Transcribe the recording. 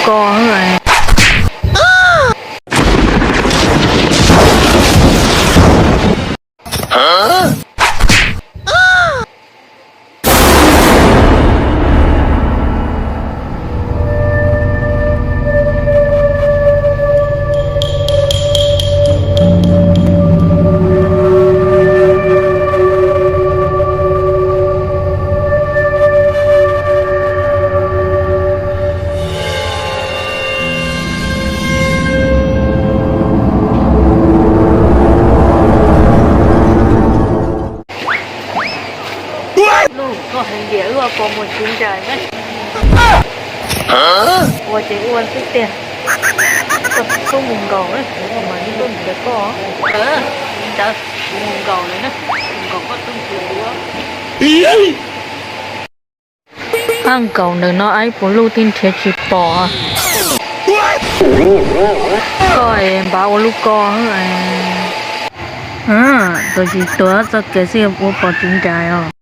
ko. Luj, koj hais tias wb ua pos muag tsis ncaim ne. Ua ces ua xwb tiag. Koj tub mus nkaum na, kuv mam li tuaj nrhiav koj. Ntawd, mus nkaum lawm na, nkaum koj tub nrhiav kuv. Ab, nkaum ntawm no ib puas luj thiaj nrhiav tsis pom. Koj es npav ua luj ko. Tuag tsis tuag txoj kev xwb ua pos tsis ncaim os.